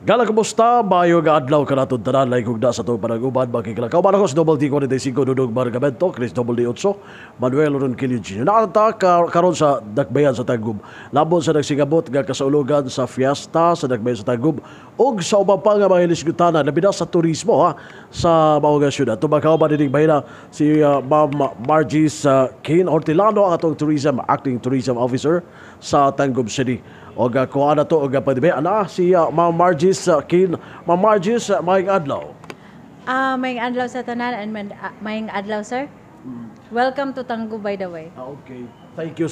Gala, kumusta? Maayong adlaw kanatong tanan, laing hugna sa atong panag-uban. Makikilakaw man ako sa Double D 45 Dudong Bargamento, Chris Double D 8, Manuel Ronquillo Jr. Naa ta karon sa Dakbayan sa Tagum. Labot sa nagsingabot nga kasaulogan sa fiesta sa Dakbayan sa Tagum ug sa uban pa nga mga hilisgutanan, labi na sa turismo ha, sa mao nga syudad. Tumakaw dining bahina si Ma'am Margis Kane Hortilano, ang atong acting tourism officer sa Tangub City. Og kuha na to og pwede ana si Ma'am Margis Kane. Ma'am Margis, maayong adlaw. Ah, maayong adlaw sa tanan and maayong adlaw, sir. Welcome to Tangub, by the way. Ah, okay. Thank you,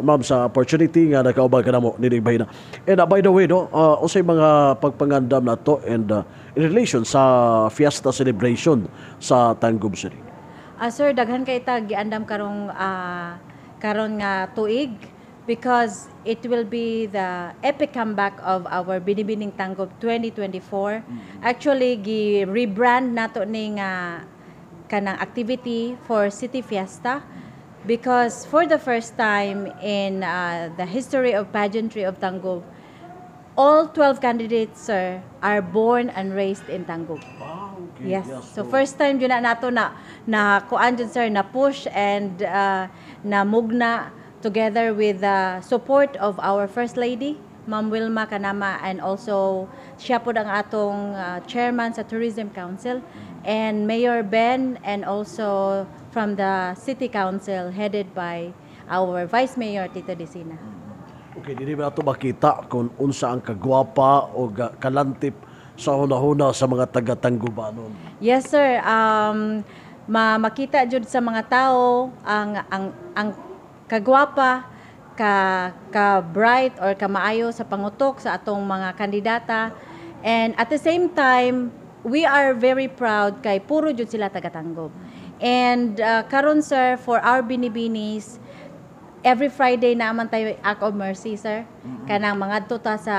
ma'am, sa opportunity nga nakauban ka namo nining bahina. And by the way, no, unsay mga pagpangandam nato and in relation sa fiesta celebration sa Tangub City? Ah, sir, daghan kay ta giandam karon nga tuig because it will be the epic comeback of our Binibining Tangub 2024. Actually, gi-rebrand nato ni nga kanang activity for City Fiesta because for the first time in the history of pageantry of Tangub, all 12 candidates, sir, are born and raised in Tangub. Ah, okay. Yes. So first time jud na nato na na kuan jud, sir, na push and na mugna together with the support of our First Lady, Ma'am Wilma Kanama, and also siya pod ang atong chairman sa Tourism Council, and Mayor Ben, and also from the City Council headed by our Vice Mayor Tito Decina. Okay, dili ba nato makita kung unsa ang kagwapa o kalantip sa hunahuna sa mga taga-Tanggubanon? Yes, sir. Ma makita jud sa mga tao ang kagwapa, ka ka bright or ka maayo sa pangutok sa atong mga kandidata. And at the same time, we are very proud kay puro jud sila taga-Tangub. And karon, sir, for our binibinis, every Friday naman tayo Act of Mercy, sir. Kanang mangadto ta sa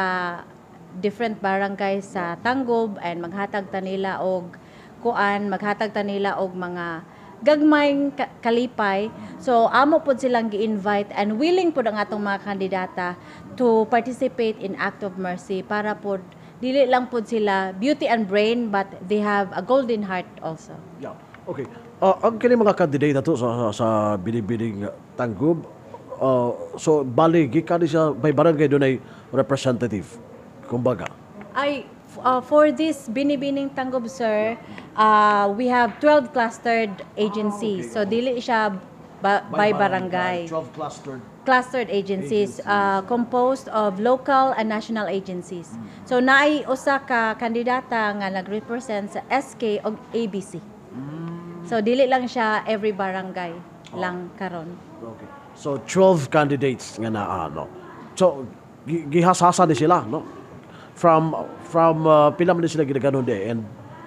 different barangays sa Tangub and maghatag ta nila og kuan, maghatag ta nila og mga gagmayng kalipay. So amo pod silang gi-invite and willing pod ang atong mga kandidata to participate in Act of Mercy para pod dili lang pod sila beauty and brain, but they have a golden heart also. Yeah. Okay. Ang kini mga candidate nato sa Binibining Tangub, so bali gikan ni siya by barangay, dunay representative kumbaga? Ay, for this Binibining Tangub, sir, we have 12 clustered agencies. So, dili siya by barangay. 12 clustered Clustered agencies composed of local and national agencies. So, naay usa ka kandidata nga nag-represent sa SK og ABC. So, dili lang siya every barangay lang karon. Okay. So 12 candidates nga naa, no. So gihasasa ni sila, no. From pila man ni sila ginaganon de and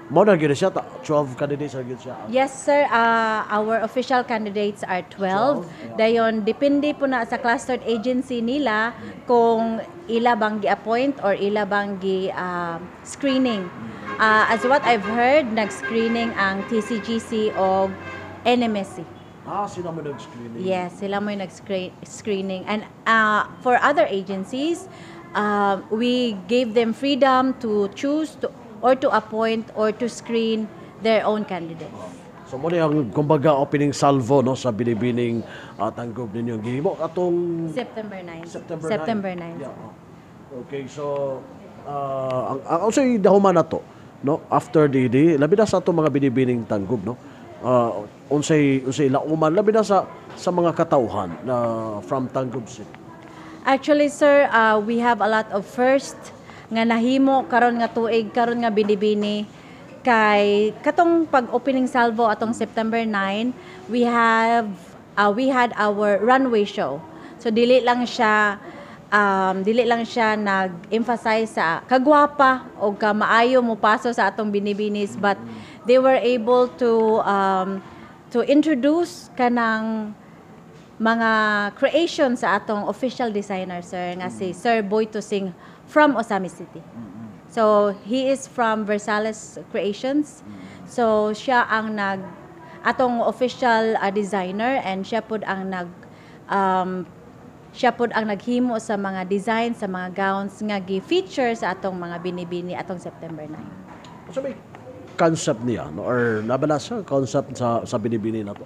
mao na gyud siya 12 candidates na gyud siya? Yes, sir. Our official candidates are 12. 12, yeah. Dayon, depende po na sa clustered agency nila kung ila bang gi-appoint or ila bang gi-screening. As what I've heard, nag-screening ang TCGC o NMSC. Ah, sila mo nag-screening. Yes, sila mo yung nag-screening. And for other agencies, we gave them freedom to choose to, or to appoint or to screen their own candidates. So mo ni ang kumbaga opening salvo, no, sa Binibining Tangub ninyo gihimo atong September 9. September 9. September 9. Yeah. Oh. Okay, so ang unsay dahuman nato, no, after the labi na sa atong mga Binibining Tangub, no, unsay lauman labi na sa mga katawhan na from Tangub City? Actually, sir, we have a lot of first nga nahimo karon nga tuig, karon nga binibini, kay katong pag opening salvo atong September 9, we had our runway show. So dili lang siya nag-emphasize sa kagwapa o ka maayo mo paso sa atong binibinis, but they were able to introduce kanang mga creation sa atong official designer, sir, nga si Sir Boy Tusing from Ozamiz City. So he is from Versales Creations. So siya ang nag atong official designer and siya pud ang nag Siya pod ang naghimo sa mga design sa mga gowns nga gi-feature sa atong mga binibini atong September 9. So may concept niya, no, or nabala sa concept sa Binibini na to?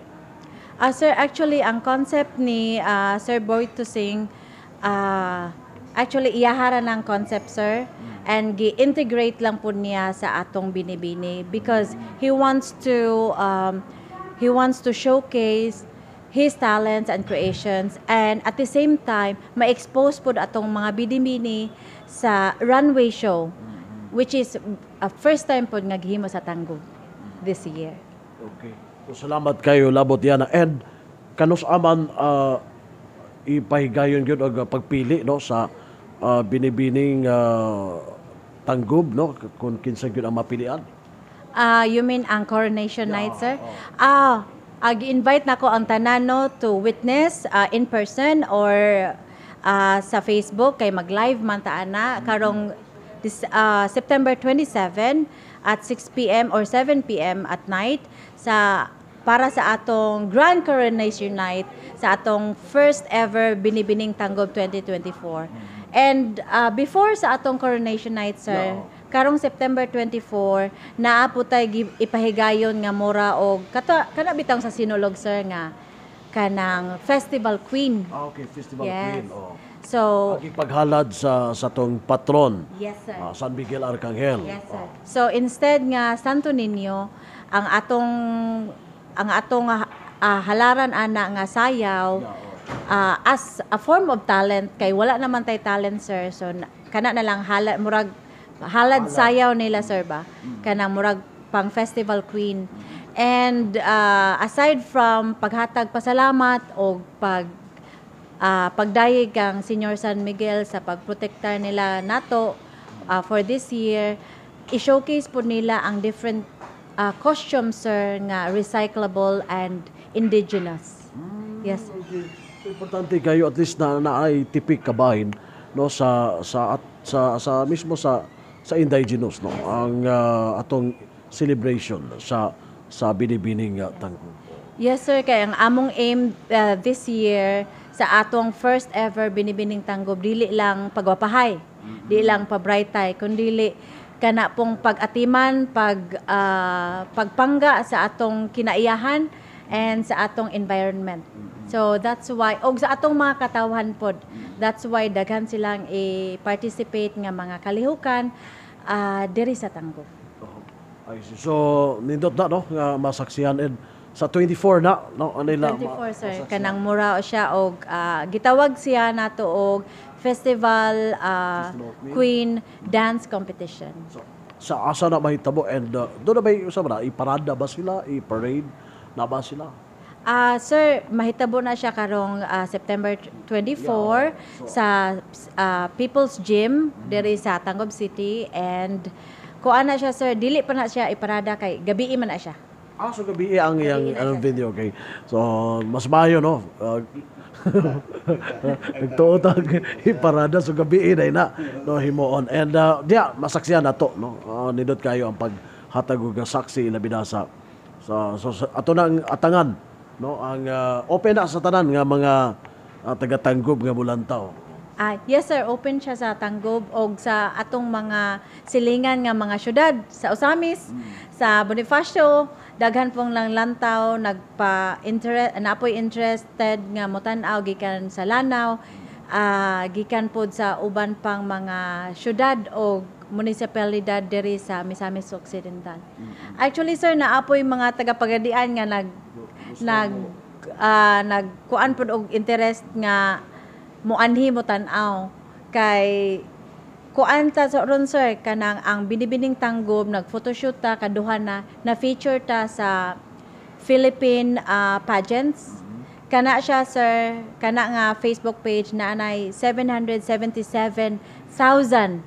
Sir, actually, ang concept ni Sir Boy to Sing, actually, iyahara ng concept, sir. And gi-integrate lang po niya sa atong Binibini because he wants to showcase his talents and creations and at the same time ma-expose po atong mga binibini sa runway show, which is first time po nga gihimo sa Tangub this year. Okay. So, salamat kayo, labot yana. And kanus aman ipahigayon gyud og pagpili, no, sa Binibining Tangub, no, kung kinsa gyud ang mapilian? Ah, you mean ang coronation night, sir? Ah, gi-invite nako ang tanan, no, to witness in person or sa Facebook kay mag-live man ta ana karong this September 27 at 6 p.m. or 7 p.m. at night sa para sa atong Grand Coronation Night sa atong first ever Binibining Tanggob 2024. And before sa atong coronation night, sir, karong September 24, naa po tay ipahigayon nga mura og kato kana bitang sa Sinulog, sir, nga kanang Festival Queen. Ah, okay, Festival Yes. Queen. Oh. So, Paghalad sa tong patron, Yes, sir. San Miguel Arcangel. Yes, sir. So instead nga Santo Niño, ang atong halaran ana nga sayaw as a form of talent kay wala naman tay talent, sir. So kana na lang halad, murag halad sayaw nila, sir, ba, kanang murag pang Festival Queen. And aside from paghatag pasalamat o pagdayeg kang Senior San Miguel sa pagprotektar nila nato for this year, i-showcase po nila ang different costumes, sir, nga recyclable and indigenous. Yes, sir. Okay. So, importante kayo at least na ay tipik kabahin, no, sa sa at sa sa mismo sa indigenous, no, ang atong celebration sa Binibining Tanggob. Yes, sir, kay ang among aim this year sa atong first ever Binibining Tanggob, dili lang pagwapahay, dili lang pa-brightay, kundi kana pong pag-atiman, pagpangga sa atong kinaiyahan and sa atong environment. So that's why og sa atong mga katawhan pod, that's why daghan silang i-participate nga mga kalihukan diri sa Tanggob. I see. So nindot na, no, nga masaksihan and sa 24 na, no, anila 24, sir, kanang mura siya og gitawag siya nato og Festival Festival Queen. Queen Dance Competition. So, sa asa na mahitabo and doon na ba sa ba na iparada ba sila, i-parade na ba sila? Ah, sir, mahitabo na siya karong September 24 sa People's Gym diri sa Tanggob City and kuan na siya, sir, dili pa na siya iparada kay gabi man na siya. Ah, so gabi ang iyang Gabii na ang siya. Venue, okay. So, mas maayo, no? Nagtuo tag iparada, so gabi na na, no, himuon. And diya masaksihan nato, no. Nindot kayo ang paghatag og saksi labi na sa ato nang atangan, no, ang open na sa tanan nga mga taga-Tanggob nga mulantaw. Ah, yes, sir, open siya sa Tanggob og sa atong mga silingan nga mga syudad sa Ozamiz, sa Bonifacio, daghan pong lang lantaw nagpa interest, napoy interested nga motan-aw gikan sa Lanao, gikan pod sa uban pang mga syudad o munisipalidad diri sa Misamis Occidental. Actually, sir, naapoy mga taga-Pagadian nga nag nag nagkuan pod og interest nga muanhi mo tan-aw kay kuan ta sa ron, sir, kanang ang Binibining Tanggob nag photoshoot ta kaduha na na feature ta sa Philippine pageants. Kana siya, sir, kana nga Facebook page na anay 777,000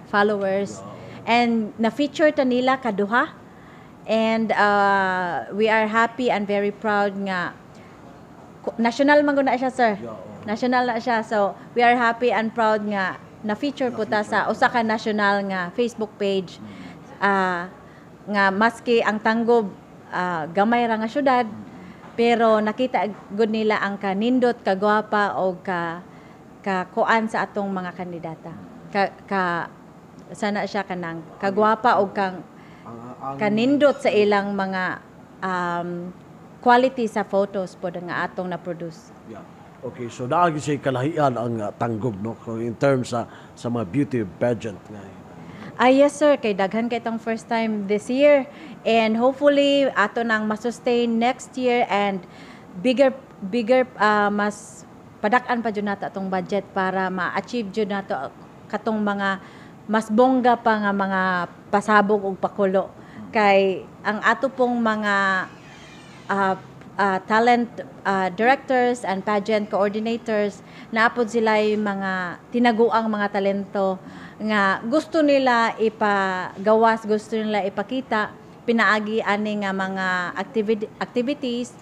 followers and na feature ta nila kaduha and we are happy and very proud nga national man gud na siya, sir. National na siya. So, we are happy and proud nga na-feature po ta sa usa ka national nga Facebook page. Nga maski ang Tanggob gamay ra nga syudad, pero nakita gud nila ang kanindot, kagwapa o ka ka kuan sa atong mga kandidata. Ka sana siya kanang kagwapa og kang Ang kanindot sa ilang mga quality sa photos pod nga atong na-produce. Yeah. Okay, so naa gyud siya kalahian ang Tangub, no, kung in terms sa mga beauty pageant nga. Ah, yes sir, kay daghan kay itong first time this year and hopefully ato nang masustain next year and bigger bigger mas padak-an pa jud nato atong budget para ma-achieve jud nato katong mga mas bongga pa nga mga pasabog ug pakulo, kay ang ato pong mga talent directors and pageant coordinators, naa pod sila mga tinaguang mga talento nga gusto nila ipagawas, gusto nila ipakita pinaagi ani nga mga activities.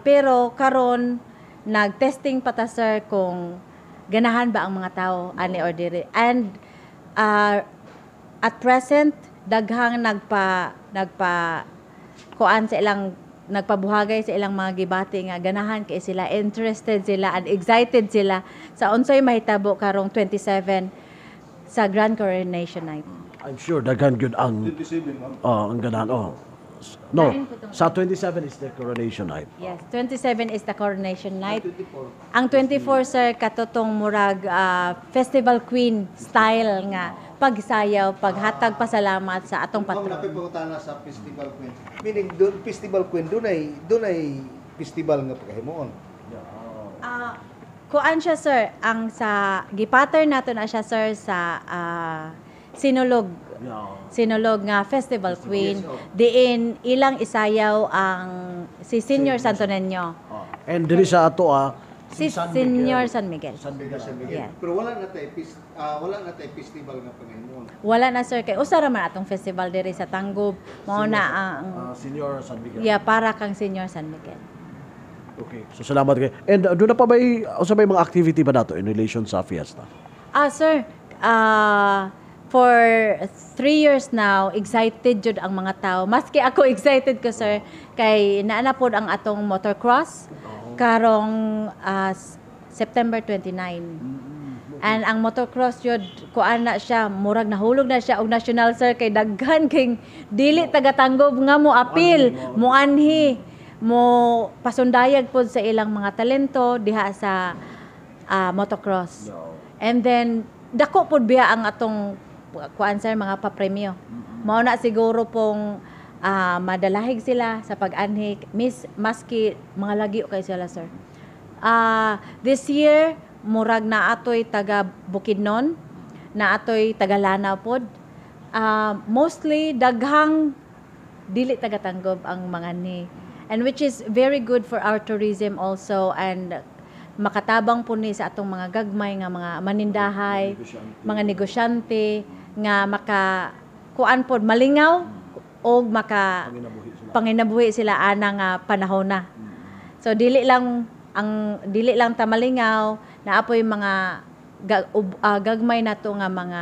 Pero karon nag-testing pa ta, sir, kung ganahan ba ang mga tao ani or diri, and at present daghang nagpa nagpa kuan sa ilang, nagpabuhagay sa ilang mga gibati nga ganahan kay sila, interested sila and excited sila sa unsay mahitabo karong 27 sa Grand Coronation Night. I'm sure daghan gyud ang 27, ma'am. Oh, ang ganahan. Oh. No, Lain po tong- sa 27 is the coronation night. Yes, 27 is the coronation night. 24. Ang 24, sir, katong murag festival queen style nga pagsayaw, paghatag pasalamat sa atong Ma'am, patron. Naa koy pangutana sa Festival Queen. Meaning, doon, Festival Queen, doon ay festival nga pagkahimuon. Kuan siya, sir, ang sa gipattern nato na siya, sir, sa Sinulog. Sinulog nga Festival Queen. Yes, oh. Diin ilang isayaw ang si Senior Santo Niño. Oh. And diri sa ato Si Senior San Miguel. San Miguel. San Miguel. Yeah. Pero wala na tay festival nga pagkahimuon. Wala na, sir, kay usa ra man atong festival diri sa Tangub. Mao na ang Senior San Miguel. Yeah, para kang Senior San Miguel. Okay. So salamat kay. And doon na pa ba usa ba mga activity ba nato in relation sa fiesta? Ah, sir, for 3 years now, excited jud ang mga tao. Maski ako, excited ko, sir, kay naa na pod ang atong motocross karong September 29. And ang motocross jud, kuan na siya, murag nahulog na siya og national, sir, kay daghan king dili taga Tangub nga mo apil, mo anhi, mo pasundayag pod sa ilang mga talento diha sa motocross. And then dako pod biya ang atong kuan, sir, mga papremyo. Mao na siguro pong madalahig sila sa pag-anhi miss maski mga lagyo kay sila, sir. This year murag na atoy taga Bukidnon, na atoy taga Lanao pod. Mostly daghang dili taga Tangub ang mga ni. And which is very good for our tourism also and makatabang po ni sa atong mga gagmay nga mga manindahay, mga negosyante nga maka kuan pod, malingaw og maka Panginabuhi sila. Panginabuhi sila ana nga panahon na. So dili lang ta malingaw, naa poy mga gagmay nato nga mga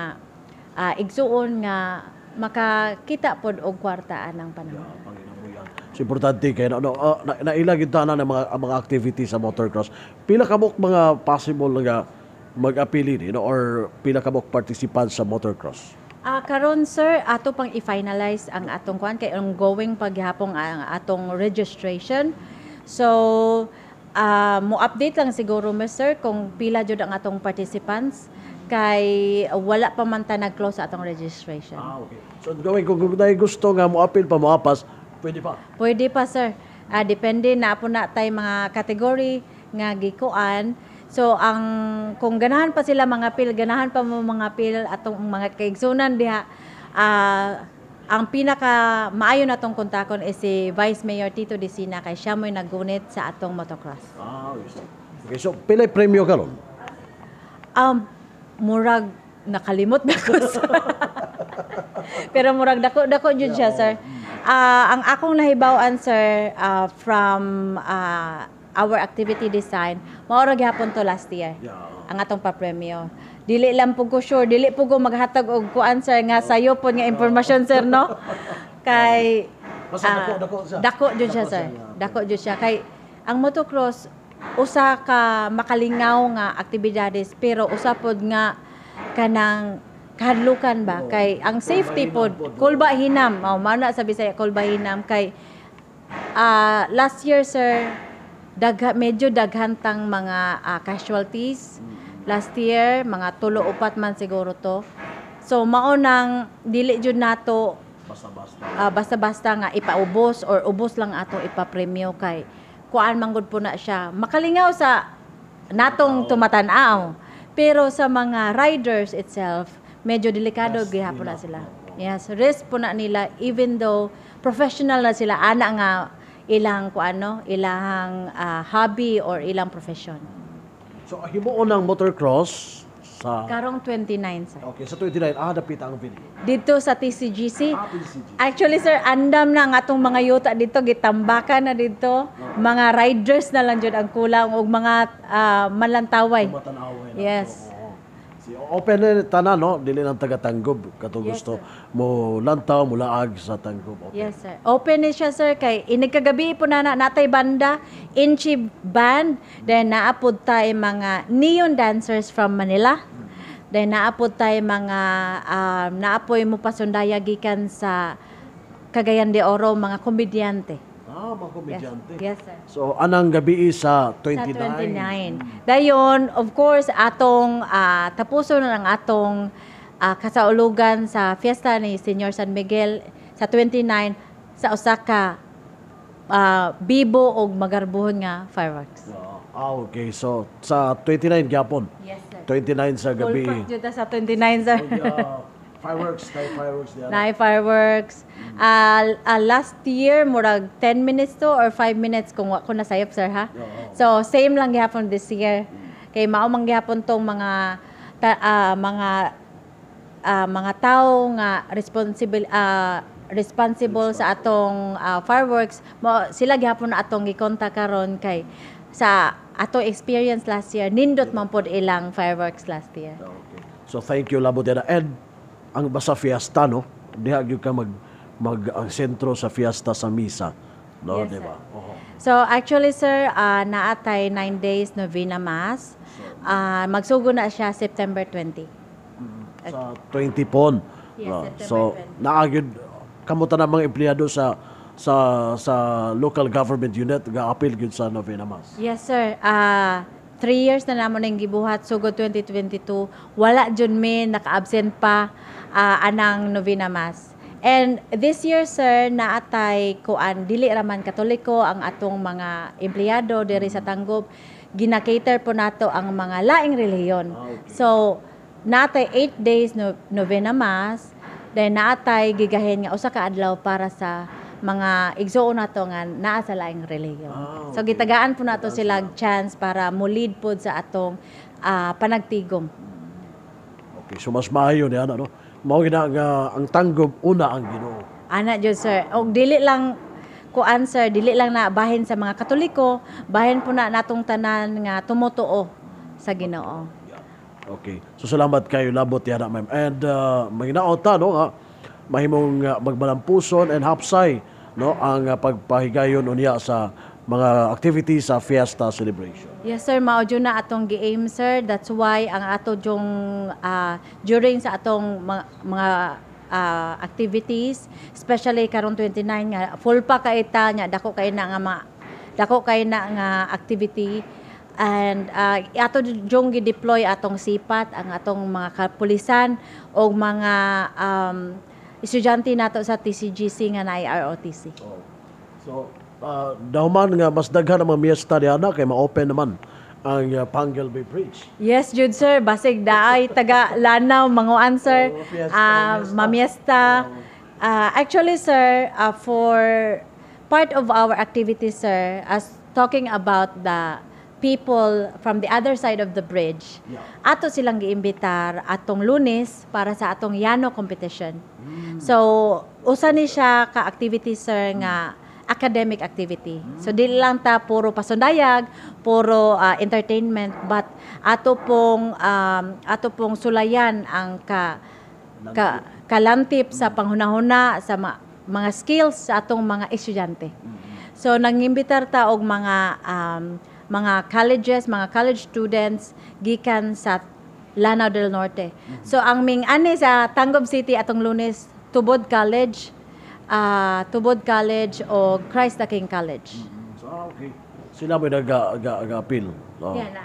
igsuon nga makakita pod og kwarta anang panahon. Yeah, panginabuhian. So importante kay no, naila gyud tanan ang mga activity sa motocross. Pila ka buok mga possible nga mag-apili ni, no, or pila ka buok participants sa motocross? Karon, sir, ato pang i-finalize ang atong kuan kay ongoing paghapon ang atong registration. So mo update lang siguro mo, sir, kung pila jud ang atong participants kay wala pa man ta nag-close sa atong registration. Ah, okay. So going kung dahil gusto nga mo-apil pa, moapas, pwede pa. Pwede pa, sir. Depende na po na tay mga category nga gikuan. So ang kung ganahan pa sila mga pil, ganahan pa mo mga pil atong mga kaigsunan diha. Ang pinaka maayo natong kontakon is si Vice Mayor Tito Dicina kay siya mo'y naggunit sa atong motocross. Ah, yes. Okay, so pila'y premyo karon? Murag nakalimot na ko, sir. Pero murag dako dako jud siya, sir. Ang akong nahibaw-an, sir, from our activity design, mao ra gihapon to last year. Ang atong papremyo. Dili lang po ko sure, dili po ko maghatag og kuan, sir, nga sayo po nga impormasyon, sir, no. Kay Basta dako, dako siya. Dako jud siya, Dako sir. siya. Dako jud siya kay ang motocross usa ka makalingaw nga aktibidades, pero usa pod nga kanang kahadlukan ba kay ang safety pod, kulba hinam. Oh, mao na sa Bisaya, kulba hinam, kay last year, sir, medyo daghan tang mga casualties last year, mga tulo, upat man siguro to. So mao nang dili jud nato Basta-basta. Basta-basta nga ipaubos or ubos lang atong ipapremyo, kay kuan man gud po na siya, makalingaw sa natong tumatan-aw, pero sa mga riders itself, medyo delikado Risk gihapon na nila. sila. Yes, risk po na nila even though professional na sila, ana nga ilang kuano, ilang hobby or ilang profession. So himuon ang motocross sa Karong 29, sir. Okay, sa 29, dapit ang venue. Dito sa TCGC. Ah, TCGC. Actually, sir, andam na ang atong mga yuta dito, gitambakan na dito. Mga riders na lang jud ang kulang og mga manlantaway. Tumatanaway na. Yes. Oo. Si open na tanan, no, dili lang taga Tangub kato gusto mo lantaw, mo laag sa Tangub. Okay. Yes, sir. Open ni siya, sir, kay inigkagabi po na natay banda, Inchi Band, then naapod tay mga neon dancers from Manila. Then naapod tay mga naapoy mo pasundaya gikan sa Cagayan de Oro, mga komedyante. Ah, mga komedyante. Yes, sir. So anang gabi sa 29. Sa 29. Dayon, of course, atong tapuson na ang atong kasaulugan sa fiesta ni Señor San Miguel sa 29 sa usa ka bibo og magarbuhon nga fireworks. Ah, okay. So sa 29 gyapon. Yes, sir. 29 sa gabi. Full pack jud ta sa 29, sir. Ug, fireworks, tayo fireworks diyan. Naay fireworks. Last year, murag 10 minutes to or 5 minutes kung wa ko nasayop, sir, ha. So same lang gihapon this year. Kay mao man gihapon tong mga tao nga responsible sa atong fireworks mo, sila gihapon na atong gikontak karon, kay sa ato experience last year, nindot man pod ilang fireworks last year. Okay. So thank you, Labo Diana. And ang basta fiesta, no, diha gyud ka mag mag ang sentro sa fiesta sa misa, no, Yes, di sir. ba? Oo. So actually, sir, naatay 9 days novena mass. Magsugod na siya September 20. Sa 20 pon. Yes, No? September So 20. naa gyud kamo tanan mga empleyado sa local government unit ga apil gyud sa novena mass. Yes, sir. 3 years na namo nang gibuhat sugod 2022. Wala jud mi naka-absent pa anang novena mass. And this year, sir, naatay kuan, dili raman Katoliko ang atong mga empleyado diri sa Tangub. Gina-cater po nato ang mga laing relihiyon. So naatay 8 days no, novena mass, then naatay gigahin nga usa ka adlaw para sa mga igsuon nato nga naa sa laing relihiyon. So gitagaan po nato sila og chance para mo-lead pod sa atong panagtigom. Okay, so mas maayo niya, no? Mao gina nga ang Tangub, una ang Ginoo. Ana jud, sir. Og dili lang kuan, sir, dili lang na bahin sa mga Katoliko, bahin po na natong tanan nga tumutuo sa Ginoo. Okay. So salamat kayo, labot yana, ma'am. And maginaot ta, no, nga mahimong magmalampuson and hapsay, no, ang pagpahigayon unya sa mga activities sa fiesta celebration. Yes, sir, mao jud na atong gi-aim, sir. That's why ang ato jung during sa atong mga activities, especially karong 29 nga full pa kay ta nya, dako kay na nga activity, and ato jung gi-deploy atong sipat, ang atong mga kapulisan o mga estudyante nato sa TCGC nga naay ROTC. Oh. So dahuman nga mas daghan ang mga miyesta diana kay ma-open naman ang Panguil Bay Bridge. Yes, jud, sir. Basig daay taga Lanao manguan, sir. Oh, fiesta, Ah, fiesta. Mamiesta. Actually, sir, for part of our activities, sir, as talking about the people from the other side of the bridge, ato silang giimbitar atong Lunes para sa atong Yano competition. So, usa ni siya ka activity, sir, nga academic activity. So dili lang ta puro pasundayag, puro entertainment, but ato pong sulayan ang ka kalantip sa panghunahuna sa mga skills sa atong mga estudyante. So nangimbitar ta og mga mga colleges, mga college students gikan sa Lanao del Norte. So ang ming ani sa Tangub City atong Lunes, Tubod College, Tubod College o Christ the King College. So, okay. Sila mo nag-appeal. Oh. Yeah, na.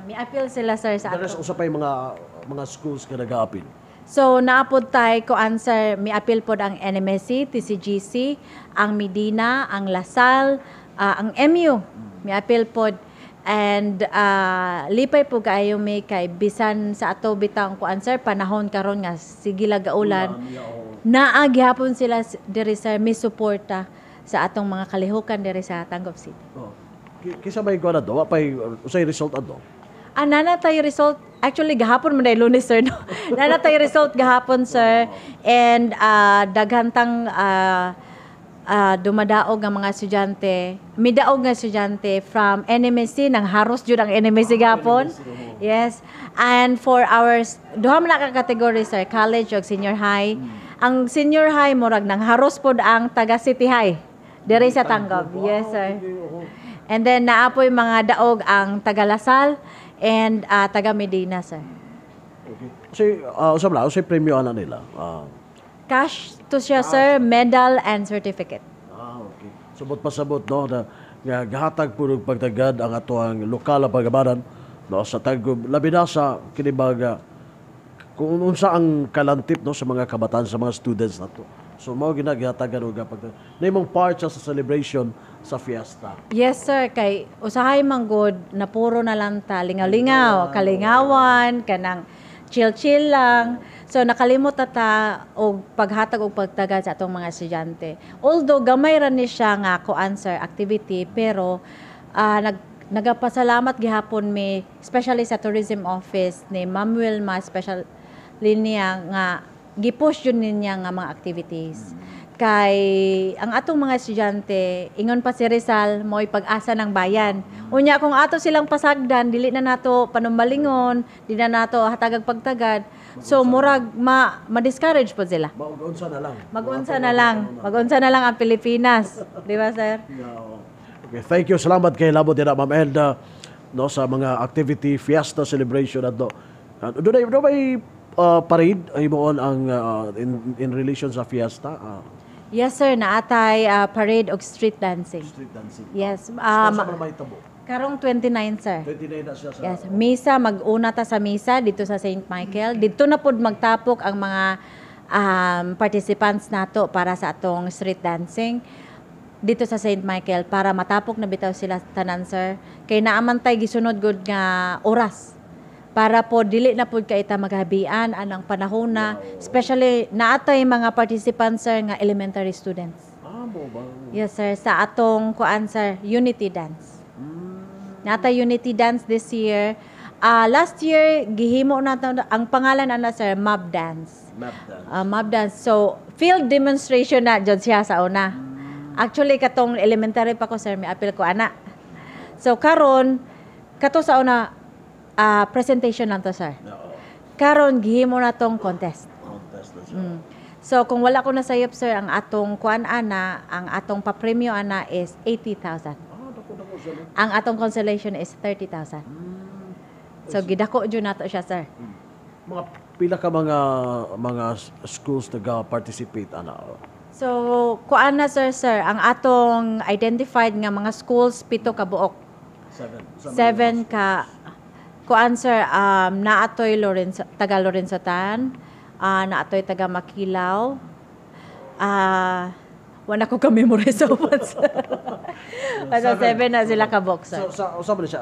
Mi-appeal sila, sir, sa Pero ato. Usa pa yung mga schools nga nag-appeal? So naapod tay ko answer, mi-appeal pod ang NMSC, TCGC, ang Medina, ang La Salle, ang MU. Mi-appeal pod and lipay po kaayo mi kay bisan sa ato bitang ko answer panahon karon nga sige lang gaulan. Naa gihapon sila diri, sir, mi suporta sa atong mga kalihukan diri sa Tangub City. Oh. Kisa may kuan ato, wa pay usay result ato? Ah, nana tayo result. Actually, gahapon man dahil Lunes, sir, no? Nana tayo result gahapon, sir. And daghan tang dumadaog nga mga estudyante. Midaog nga estudyante from NMSC. Nang haros jud ang NMSC gahapon. Yes. And for our, duha man na ka category, sir. College o senior high. Ang senior high, murag nang haros pod ang taga City High diri sa Tangub. Yes, sir. And then naapoy mga daog ang taga La Salle and taga Medina, sir. Okay. Kasi usab lang, usay premyo ana nila? Cash to siya, sir, medal and certificate. Ah, okay. Subot pasabot, no, na nga gahatag pud og pagtagad ang atoang lokal na pagamanan, no, sa Tagum, labi na sa kini baga kung unsa ang kalantip, no, sa mga kabataan, sa mga students nato. So mao gina gihatagan og pagtagad. Nimong part siya sa celebration sa fiesta. Yes, sir, kay usahay man gud na puro na lang ta lingaw-lingaw, kalingawan, kanang chill-chill lang. So nakalimot ta ta og paghatag og pagtagad sa atong mga estudyante. Although gamay ra ni siya nga ko answer activity, pero nagapasalamat gihapon mi, especially sa tourism office ni Ma'am Wilma, special linya nga gipush yun niya nga mga activities. Kay ang atong mga estudyante, ingon pa si Rizal, mo'y pag-asa ng bayan. Unya kung ato silang pasagdan, dili na nato panumbalingon, di na nato hatagag pagtagad. So murag ma ma-discourage po sila. Mag-unsa na lang. Mag-unsa na lang. Mag-unsa na lang ang Pilipinas. Di ba, sir? Yeah, oo. Okay, thank you. Salamat kay Labo dira, Ma'am Elda, no, sa mga activity, fiesta celebration adto. Doon may parade ay moon ang in relation sa fiesta? Yes, sir, naatay parade og street dancing. Street dancing. Yes. Sa man may tabo? Karong 29, sir. 29 na siya sa Yes, misa, mag-una ta sa misa dito sa St. Michael. Dito na pod magtapok ang mga participants nato para sa atong street dancing dito sa St. Michael para matapok na bitaw sila tanan, sir. Kay naaman tay gisunod gud nga oras para po dili na pod kay ta maghabian anang panahon na, especially naatay mga participants, sir, nga elementary students. Ah, mo ba? Yes, sir, sa atong kuan, sir, unity dance. Nata unity dance this year. Last year gihimo nato ang pangalan ana, sir, mob dance. Mob dance. Mob dance. So field demonstration na jud siya sa una. Actually, katong elementary pa ko, sir, may apil ko ana. So karon kato sa una, presentation lang to, sir. Karon gihimo na tong contest. Contest na siya. So kung wala ko nasayop, sir, ang atong kuan ana, ang atong papremyo ana is 80,000. Ah, dako dako siya, no? Ang atong consolation is 30,000. So gidako jud nato siya, sir. Mga pila ka mga schools naga-participate ana? So kuan na, sir, ang atong identified nga mga schools, 7 ka buok. Seven. 7 ka kuan, sir, naatoy Lorenzo, taga Lorenzo Tan, naatoy taga Makilaw. Wala ko ka-memorize sa uban, sir. Basta 7 na sila ka buok, sir. So sa usa man siya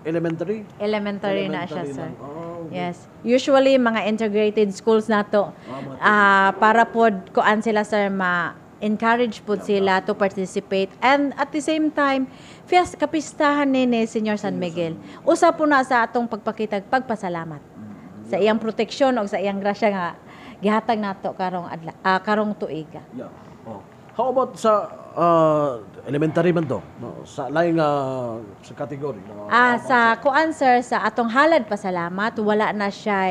elementary? Elementary na siya, Elementary sir. lang. Oh, okay. Yes. Usually mga integrated schools nato para pod kuan sila, sir, ma encourage pod sila to participate and at the same time fiesta, kapistahan ni Señor San Miguel. Usa po na sa atong pagpakitag pagpasalamat sa iyang proteksyon o sa iyang grasya nga gihatag nato karong adla, karong tuiga. Yeah. Oh. How about sa elementary man to? No, sa laing sa category, no? Sa kuan, sir, sa atong halad pasalamat, wala na siya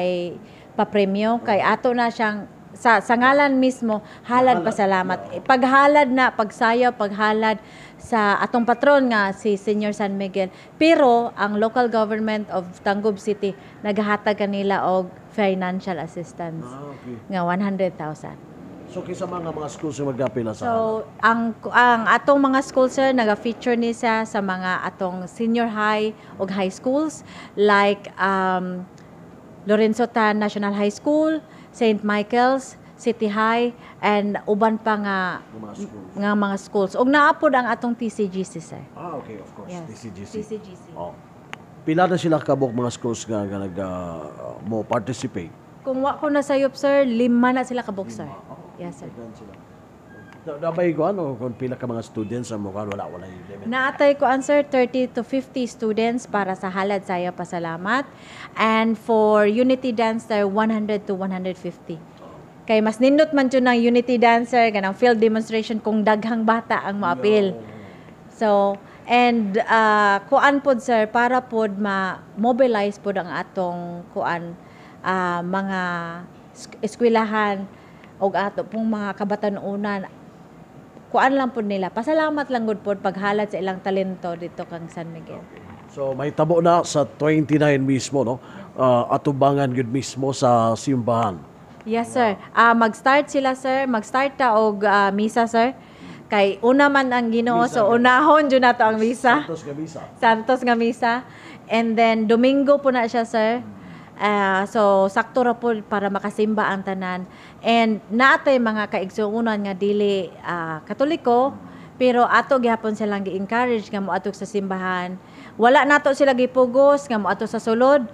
papremyo kay ato na siyang Sa ngalan mismo, halad pasalamat. Eh, paghalad na, pagsayaw, paghalad sa atong patron nga si Senior San Miguel. Pero ang local government of Tangub City naghatag kanila og financial assistance nga 100,000. So kinsa mga schools yung magapila sa So, ang atong mga school, sir, naga-feature ni siya sa mga atong senior high ug high schools like Lorenzo Tan National High School, St. Michael's, City High, and uban pa nga mga schools. Nga mga schools. Ug naa pod ang atong TCGC, sir. Ah, okay, of course. Yes. TCGC. TCGC. Oh. Pila na sila kabuk mga schools nga nag mo participate? Kung wa ko nasayop, sir, lima na sila kabuk, sir. Yes, sir. Daghan sila. Nabay ko ano kung pila ka mga students ang mukha, wala yung limit? Naatay ko sir, 30 to 50 students para sa Halad Sayaw Pasalamat. And for Unity Dancer, 100 to 150. Kay mas nindot man jud ng Unity Dancer, kanang field demonstration, kung daghang bata ang moapil. So, and kuan pod, sir, para pod ma-mobilize pod ang atong kuan mga eskwelahan og ato pong mga kabatanunan, kuan lang pod nila, pasalamat lang gud pod paghalad sa ilang talento dito kang San Miguel. So may tabo na sa 29 mismo, no? Atubangan gud mismo sa simbahan. Yes, sir. Mag-start sila, sir, mag-start ta og misa, sir. Kay una man ang Ginoo, so unahon jud nato ang misa. Santos nga misa. Santos nga misa. And then Domingo po na siya, sir. So sakto ra po para makasimba ang tanan. And naatay mga kaigsuonan nga dili Katoliko, pero ato gihapon silang gi-encourage nga moadto sa simbahan. Wala nato sila gipugos nga moadto sa sulod,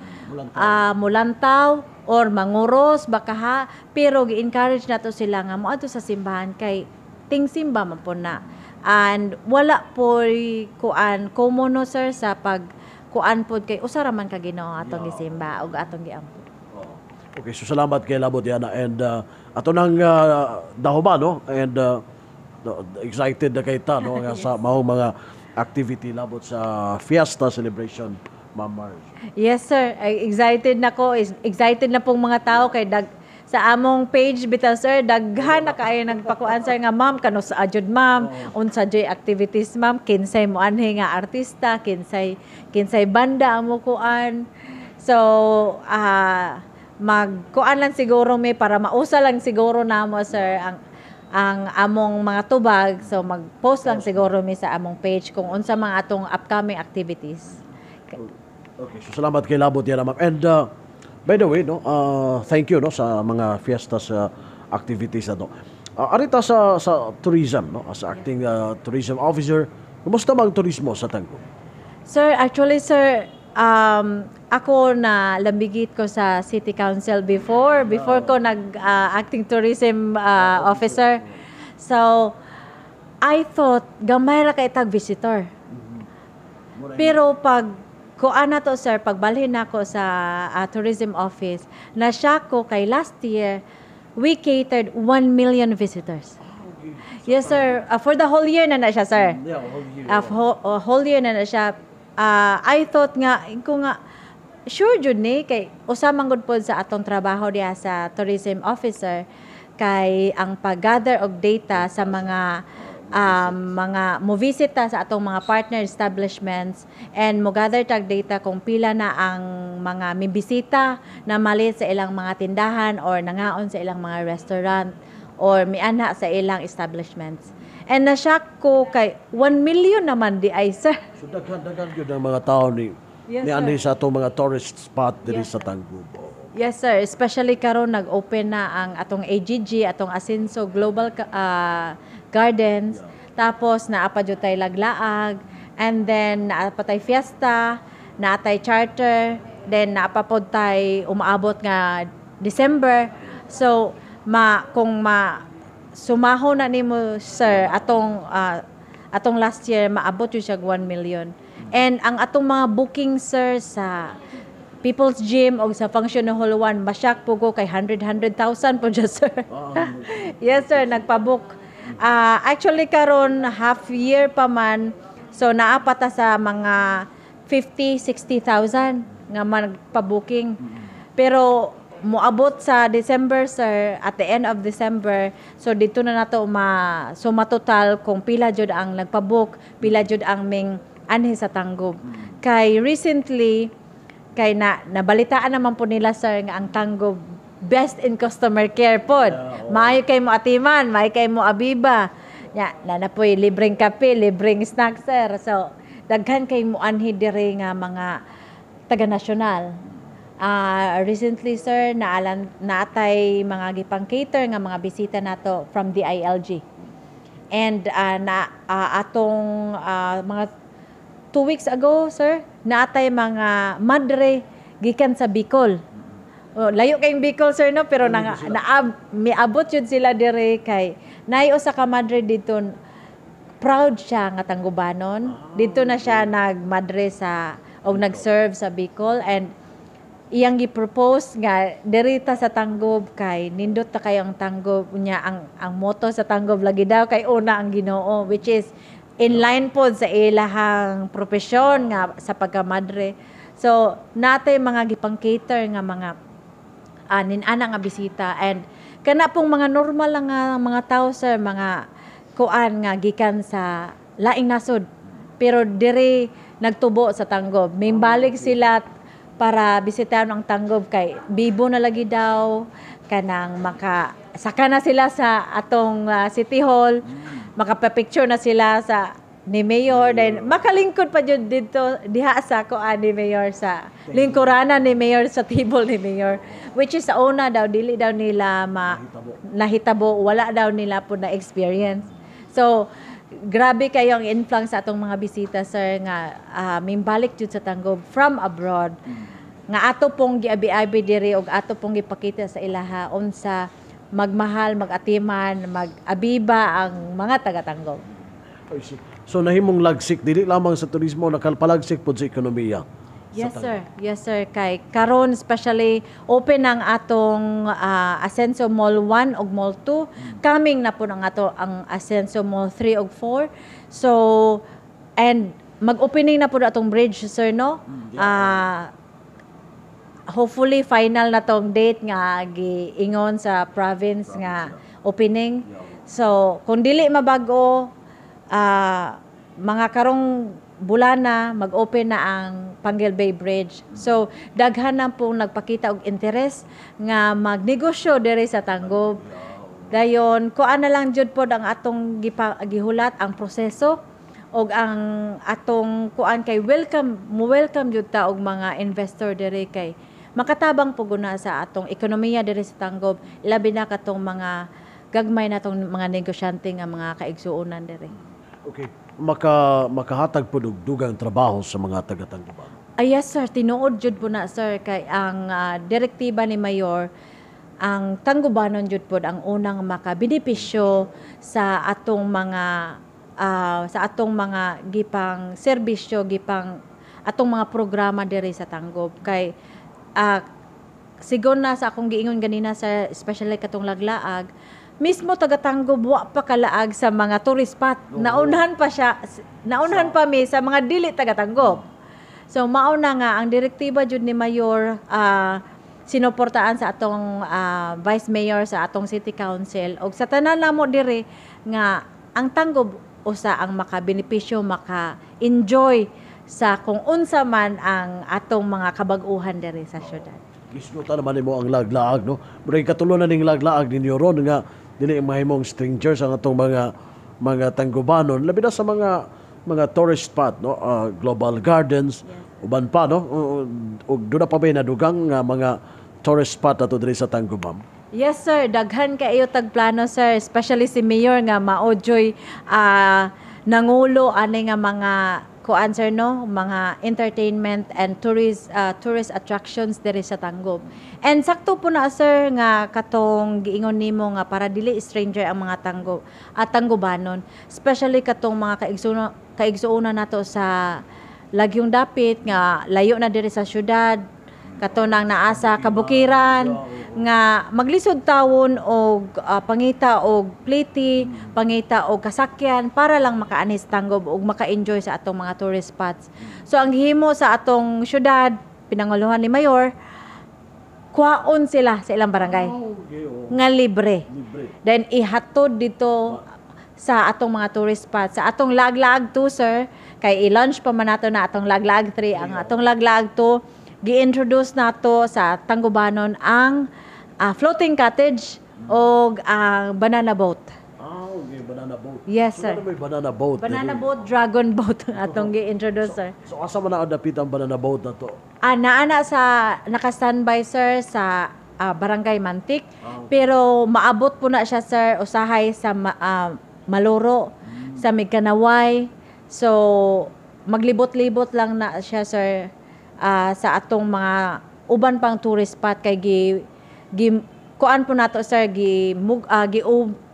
mulantaw or manguros baka ha, pero gi-encourage nato sila nga moadto sa simbahan kay tingsimba man po na. And wala po'y kuan common no, sir, sa pag kuan pod kay usa ra man ka Ginoo atong gisimba ug atong giampo. Okay, so salamat kay Labot Yana and ato nang dahoma, no, and excited na kay ta, no, nga sa maong mga activity labot sa fiesta celebration, Ma'am Mars. Yes, sir. Ay, excited na ko. Excited na pong mga tao kay dag sa among page bitaw, sir, daghan na kaayo nagpakuan, sir, nga, "Ma'am, kanus-a jud, ma'am? Unsa jud activities, ma'am? Kinsay moanhi nga artista? Kinsay banda ang mokuan?" So magkuan lang siguro mi para mausa lang siguro namo, sir, ang among mga tubag. So mag-post lang siguro mi sa among page kung unsa mga atong upcoming activities. Okay, so salamat kay Labot Yana, ma'am. And by the way, no, thank you, no, sa mga fiesta sa activities na to. Arita sa tourism, no, as acting tourism officer, kumusta bang turismo sa Tangub? Sir, actually, sir, ako na lambigit ko sa City Council before ko nag acting tourism officer. So, I thought gamay ra kay tag visitor. Pero pag kuan na to, sir, pagbalhin nako sa tourism office, na shock ko kay last year we catered 1 million visitors. Yes, sir. For the whole year na na siya, sir. Yeah, whole year. Whole year na na siya. I thought nga, ko nga, sure jud ni, kay usa man gud pod sa atong trabaho diha sa tourism officer, kay ang pag-gather og data sa mga mo-visita sa atong mga partner establishments and mo gather tag data kung pila na ang mga mibisita na malit sa ilang mga tindahan or nangaon sa ilang mga restaurant or mianha sa ilang establishments. And na-shock ko kay 1 million naman di ay, sir. So daghan-daghan gyud ang mga tao ni Yes, ni sir. anhi sa atong mga tourist spot diri sa Tangub. Oo. Yes, sir, especially karon nag-open na ang atong AGG, atong Asenso Global Gardens. Tapos naa pa jud tay Laglaag and then naa pa tay fiesta, naa tay charter, then naa pa pod tay umaabot nga December. So ma kung ma sumaho na nimo, sir, atong last year maabot yun siya 1 million. And ang atong mga booking, sir, sa People's Gym o sa Function Hall 1, ma-shock po ko kay 100 100,000 po siya, sir. Yes, sir, nagpabook. Actually karon half year pa man, so naa pa ta sa mga 50, 60,000 nga magpa-booking. Pero Moabot sa December, sir, at the end of December, so dito na nato ma suma total kung pila jud ang nagpa-book, pila jud ang ming anhi sa Tangub. Kay recently kay na nabalitaan naman po nila, sir, nga ang Tangub best in customer care pod. Maayo kay mo atiman, maayo kay mo abiba. Nya, na na po'y libreng kape, libreng snack, sir. So daghan kay mo anhi diri nga mga taga-nasyonal. Recently, sir, naalan naatay mga gipang-cater nga mga bisita nato from DILG. And na atong mga 2 weeks ago, sir, naatay mga madre gikan sa Bicol. Oh, layo kayong Bicol, sir, no, pero na, na miabot yun sila dire kay naay usa ka madre dito, proud siya nga Tanggubanon. Dito na siya nagmadre sa og nag-serve sa Bicol and iyang gi-propose nga diri ta sa Tanggob kay nindot ta kayo ang Tanggob niya. Ang motto sa Tanggob lagi daw kay una ang Ginoo, which is in line pod sa ilahang propesyon nga sa pagkamadre. So natay mga gipang-cater nga mga nin-ana nga bisita and kana pong mga normal lang nga mga tao, sir, mga kuan nga gikan sa laing nasod pero diri nagtubo sa Tanggob. Mimbalik sila para bisitahan ang Tanggob kay bibo na lagi daw, kanang maka saka na sila sa atong City Hall, makapa-picture na sila sa ni Mayor, then makalingkod pa jud dito diha sa kuan ni Mayor, sa lingkuranan ni Mayor, sa table ni Mayor, which is sa una daw dili daw nila ma nahitabo, wala daw nila po na experience. So grabe kayo ang influx sa atong mga bisita, sir, nga mimbalik jud sa Tanggob from abroad nga ato pong giabi-abi diri og ato pong gipakita sa ilaha unsa magmahal, magatiman, mag-abiba ang mga taga-Tanggob. I see. So nahimong lagsik dili lamang sa turismo, nakalpalagsik pod sa ekonomiya. Yes, sir. Yes, sir. Kay karon especially open ang atong Asenso Mall 1 ug Mall 2. Coming na po ang ato ang Asenso Mall 3 ug 4. So and mag-opening na po na atong bridge, sir, no? Hopefully final na tong date nga giingon sa province nga opening. So kung dili mabago, mga karong bulana mag-open na ang Panguil Bay Bridge. So daghan na pong nagpakita og interes nga magnegosyo diri sa Tanggob. Dayon kuan na lang jud pod ang atong gihulat ang proseso og ang atong kuan kay welcome mo welcome jud ta og mga investor diri kay makatabang po guna sa atong ekonomiya diri sa Tanggob, labi na katong mga gagmay natong mga negosyante nga mga kaigsuonan diri. Okay. Makahatag pod og dugang trabaho sa mga taga-Tanggoban. Ay, yes, sir, tinuod jud po na, sir, kay ang direktiba ni Mayor, ang Tanggubanon jud pod ang unang makabenepisyo sa atong mga gipang serbisyo, gipang atong mga programa diri sa Tanggob kay sigon na sa akong giingon ganina sa especially katong laglaag, mismo taga Tanggob wa pa kalaag sa mga tourist spot. Naunhan pa siya, naunhan pa mi sa mga dili taga Tanggob. So mao na nga ang direktiba jud ni Mayor, sinuportaan sa atong Vice Mayor, sa atong City Council og sa tanan namo diri nga ang Tanggob usa ang makabenepisyo, maka-enjoy sa kung unsa man ang atong mga kabag-uhan diri sa syudad. Gisgutan naman nimo ang laglaag, no? Murag katulo na ning laglaag ninyo ron nga dili mahimong strangers ang atong mga Tanggubanon, labi na sa mga tourist spot, no? Global Gardens, uban pa, no? Ug duna pa ba nadugang nga mga tourist spot ato diri sa Tangguban? Yes, sir, daghan kaayo tag plano, sir, especially si Mayor nga mao juy nangulo ani nga mga kuan, sir, no, mga entertainment and tourist attractions diri sa Tanggob. And sakto po na, sir, nga katong giingon nimo nga para dili stranger ang mga Tanggob at Tanggobanon, especially katong mga kaigsuonan nato sa Lagyong Dapit nga layo na diri sa syudad, kato nang naa sa kabukiran nga maglisod tawon og pangita og pliti, pangita og kasakyan para lang makaanhi sa Tanggob og maka-enjoy sa atong mga tourist spots. So ang gihimo sa atong syudad, pinanguluhan ni Mayor, Kuhaon sila sa ilang barangay Okay, oh. nga libre. Libre. Then ihatod dito sa atong mga tourist spot. Sa atong Laglag 2, sir, kay i-launch pa man nato na atong Laglag 3. Ang atong Laglag 2, gi-introduce nato sa Tanggubanon ang floating cottage o ang banana boat. Ah, okay, banana boat. Yes, So, sir. ano may banana boat Banana diri? boat, dragon boat atong gi-introduce, sir. So asa man na dapit ang banana boat na to? Ah, naa na sa naka-standby, sir, sa Barangay Mantik. Pero maabot po na siya, sir, usahay sa Maloro, sa Migkanaway. So maglibot-libot lang na siya, sir, sa atong mga uban pang tourist spot kay gi kuan po nato, sir, gi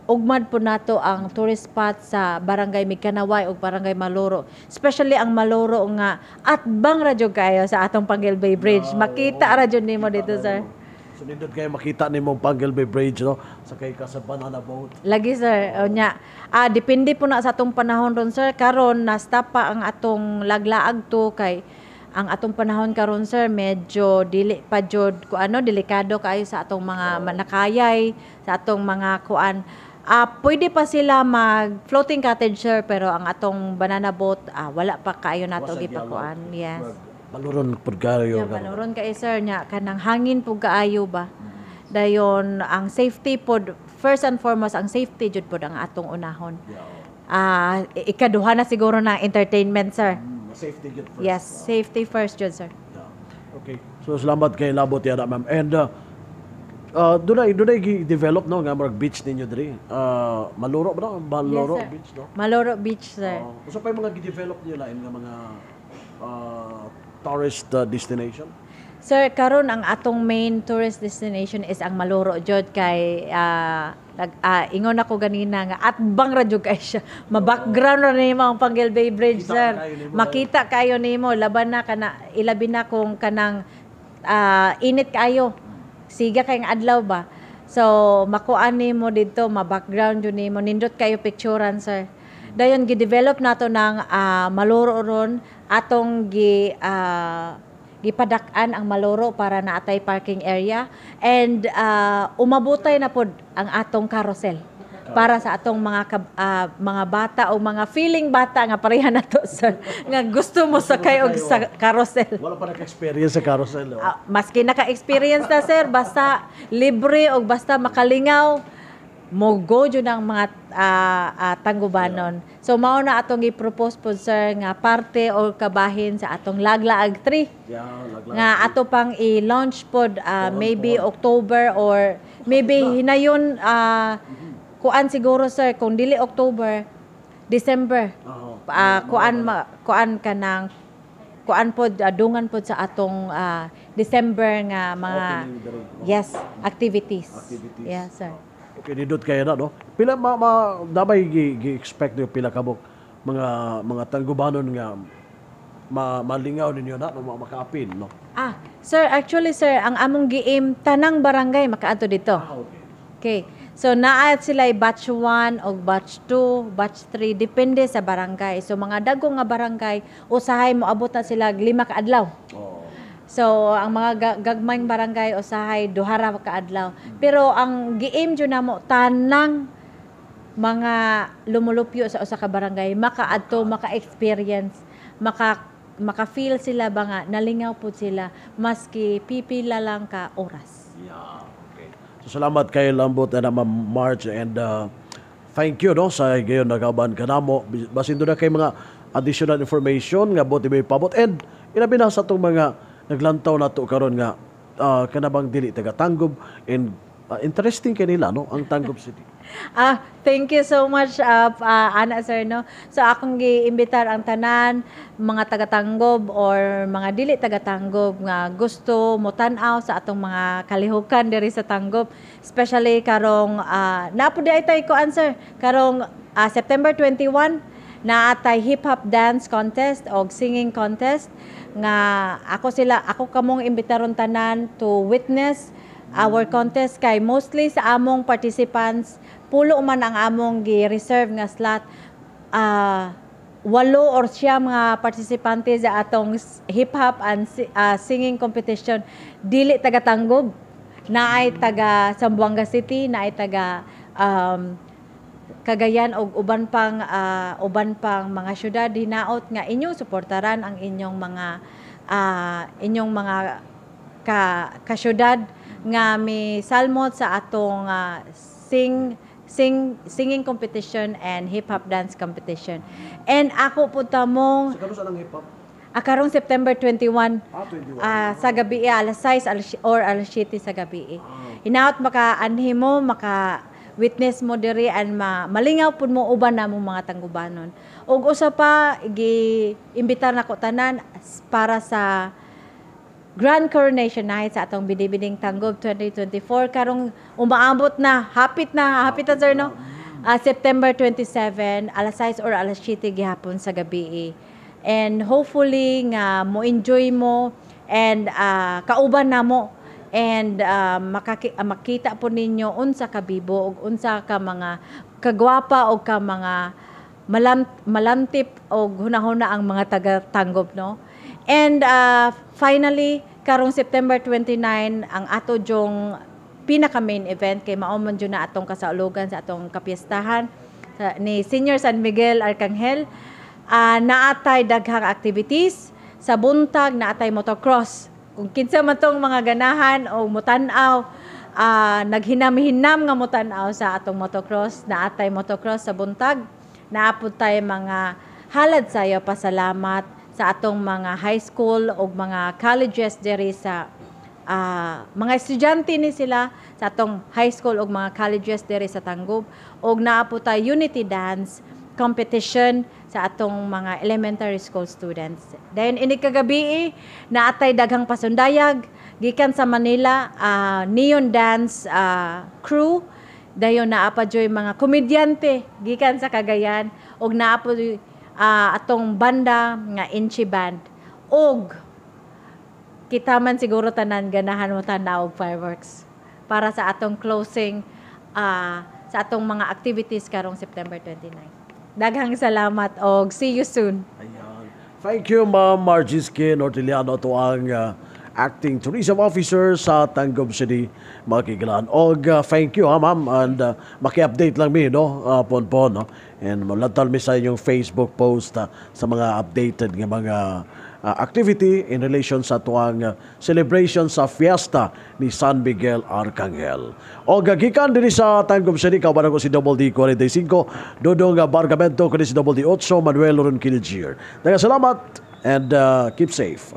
ugmad po nato ang tourist spot sa Barangay Migkanaway ug Barangay Maloro. Especially ang Maloro nga atbang ra jud kayo sa atong Panguil Bay Bridge. Makita ra jud nimo dito, sir. So nindot kayo makita nimo ang Panguil Bay Bridge, no? Sakay ka sa banana boat. Lagi, sir. O nya. Depende po na sa atong panahon ron, sir. Karon na-stop pa ang atong Laglaag 2 kay ang atong panahon karon, sir, medyo dili pa jud ku ano, delikado kaayo sa atong mga manakayay, sa atong mga kuan. Pwede pa sila mag floating cottage, sir, pero ang atong banana boat, wala pa kaayo nato Wasa gipakuan. Yes. Baluron pud kayo. Yeah, baloron kay, sir, nya kanang hangin pud kaayo ba. Dayon ang safety pod, first and foremost ang safety jud pod ang atong unahon. Ikaduha na siguro na entertainment, sir. Safety jud first. Yes, safety first jud, sir. Yeah. Okay. So salamat kay labot yana, ma'am. And dunay gi-develop, no, nga murag beach ninyo diri. Maluro ba no? Maluro Yes, sir. Beach, no? Maloro Beach, sir. Usa pa yung mga gi-develop niyo lain nga mga tourist destination? Sir, karon ang atong main tourist destination is ang Maloro jud kay ingon ako ganina nga atbang ra jud kay siya. Ma-background ra nimo ang Panguil Bay Bridge, Kita sir. kayo nimo. Makita kayo nimo laban na kana ilabi na kung kanang init kayo. Siga kay nga adlaw ba. So makuan nimo didto, ma-background jud nimo, nindot kayo picturean, sir. Dayon gi-develop nato ng Maloro ron, atong gipadak-an ang Maloro para naatay parking area and umabutay na pod ang atong carousel para sa atong mga bata o mga feeling bata nga pareha nato, sir, nga gusto mo sakay og sa carousel. Wala pa naka-experience sa carousel, no? Maski naka-experience na, sir, basta libre o basta makalingaw mo go jud ang mga Tanggubanon. So mao na atong gi-propose po, sir, nga parte o kabahin sa atong Laglaag 3 Yeah, laglag. nga ato pang i-launch pod maybe October or maybe hinayon, kuan siguro, sir, kung dili October, December. Kuan kanang kuan pod, dungan pod sa atong December nga mga Opening diri, no? Yes, activities. Activities. Yes, sir. Okay, nindot kayo na, no? Pila ma dabay gi-expect niyo pila kabok mga Tanggubanon nga malingaw ninyo na, no, makaapil, no? Sir, actually, sir, ang among gi-aim, tanang barangay makaadto dito. Ah, okay. Okay. So naa sila batch 1 o batch 2, batch 3, depende sa barangay. So mga dagko nga barangay, usahay moabot na sila og 5 ka adlaw. So ang mga gagmayng barangay, usahay duha ra ka adlaw. Pero ang gi-aim jud namo, tanang mga lumulupyo sa usa ka barangay makaadto, maka-experience, maka-feel sila ba nga nalingaw pud sila maski pipila lang ka oras. Yeah, okay. So salamat kay Lambot na Ma'am March and thank you, no, sa gayon nagaban kanamo. Basin duna kay mga additional information nga buot may pabot and ilabi na sa atong mga naglantaw nato karon nga kanabang dili taga Tangub and interesting kanila, no, ang Tangub City. Thank you so much, ana, sir, no. So akong giimbitar ang tanan mga taga-Tanggob or mga dili taga-Tanggob nga gusto mo tan-aw sa atong mga kalihukan diri sa Tanggob, especially karong naa pod diay tay kuan, sir, karong September 21 naa tay hip hop dance contest og singing contest nga ako kamong imbitaron tanan to witness our contest kay mostly sa among participants, pulo man ang among gi-reserve nga slot, walo or siyam nga partisipante sa atong hip hop and singing competition dili taga-Tanggob. Naay taga Zamboanga City, naay taga Cagayan og uban pang mga syudad. Hinaot nga inyong suportaran ang inyong mga ka kasyudad nga mi salmot sa atong sing sing singing competition and hip hop dance competition. And ako pud tamong Sa kanus-a ang hip hop? Karong September 21. Ah, 21. Sa gabi, alas 6 or alas 7 sa gabi. Hinaot maka anhi mo, maka witness mo diri and malingaw pud mo uban na mo mga Tanggubanon. Ug usa pa, gi imbitar nako tanan para sa Grand Coronation Night sa atong Binibining Tanggob 2024 karong umaabot na, hapit na, hapit na, sir, no? September 27, alas 6 or alas 7 gihapon sa gabi. And hopefully nga mo enjoy mo and kauban namo and makita po ninyo unsa ka bibo ug unsa ka mga kagwapa og ka mga malamtip og hunahuna ang mga taga Tanggob, no? And finally, karong September 29 ang ato jong pinaka main event kay mao man jud na atong kasaulogan sa atong kapiestahan ni Senior San Miguel Arcangel. Naatay daghang activities sa buntag, naatay motocross. Kung kinsa man tong mga ganahan o mutan-aw, naghinam-hinam nga mutan-aw sa atong motocross, naatay motocross sa buntag. Naa pud tay mga halad sayo pasalamat sa atong mga high school o mga colleges diri sa mga estudyante ni sila sa atong high school ug mga colleges diri sa Tangub, ug naa po tay unity dance competition sa atong mga elementary school students. Dayon ini kagabi, naatay daghang pasundayag gikan sa Manila, neon dance crew. Dayon naa pa joy mga komedyante gikan sa Cagayan ug naa po atong banda nga Inchi Band. Og kita man siguro tanan ganahan mo tan-aw og fireworks para sa atong closing sa atong mga activities karong September 29. Daghang salamat og see you soon. Ayan. Thank you, Ma'am Margiskin Ortiliano, to ang acting tourism officer sa Tangub City, mga kahigalaan. Og thank you, ha, ma'am. And maki-update lang mi, no? Pon-pon, no? And malantal mi sa inyong Facebook post sa mga updated nga mga activity in relation sa tuang celebration sa fiesta ni San Miguel Arcangel. O gikan dinhi sa Tangub City, kauban ko si Double D 45, Dodong Bargamento, kundi si Double D 8, Manuel Ronquillo Jr. Daghang salamat and keep safe.